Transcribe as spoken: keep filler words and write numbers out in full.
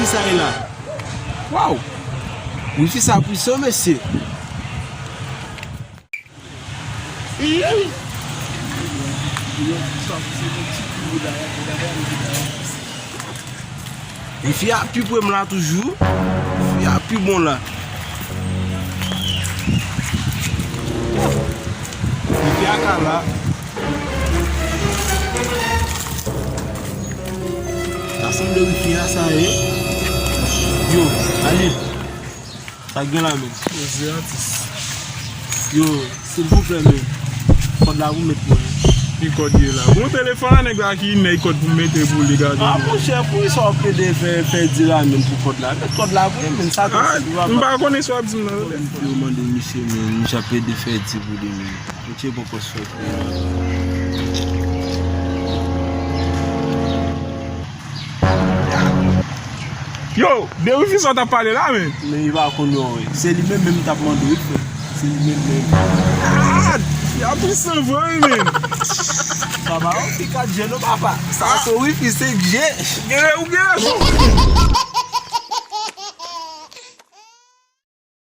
Sa e la. Waw! Wifi sa pwisan, mesye. Wifi a pi pre m la toujou. Wifi a pi bon la. Wifi a ka la. Sa sanble wifi a sa ye. Yo, ale. Sa k gen la menm? Poze atis. Yo, silvouplè menm. Kòd la pou mete mwen. Ki kòd ye la? Gon telefòn a nèg la ki nèy kòd pou mete pou li gade. Ah, monchè, poukisa w ap plede fè, fè di la menm pou kòd la? Met kòd la pou li menm, sa k ap fèt, papa. M pa konnen sa w ap di m nan. Yo mande misye menm, misye ap plede fè di pou li menm. Misye poko sòti. Yo, de wifi sa w t ap pale la, men. Men li pa konn non, wi. Se li menm menm m t ap mande wi, frè. Se li menm menm. Ah! Y ap pwisan vre, wi, men. Papa, ou pi kat je non, papa. Sa se wifi, se je. Gen, ou gen rezon.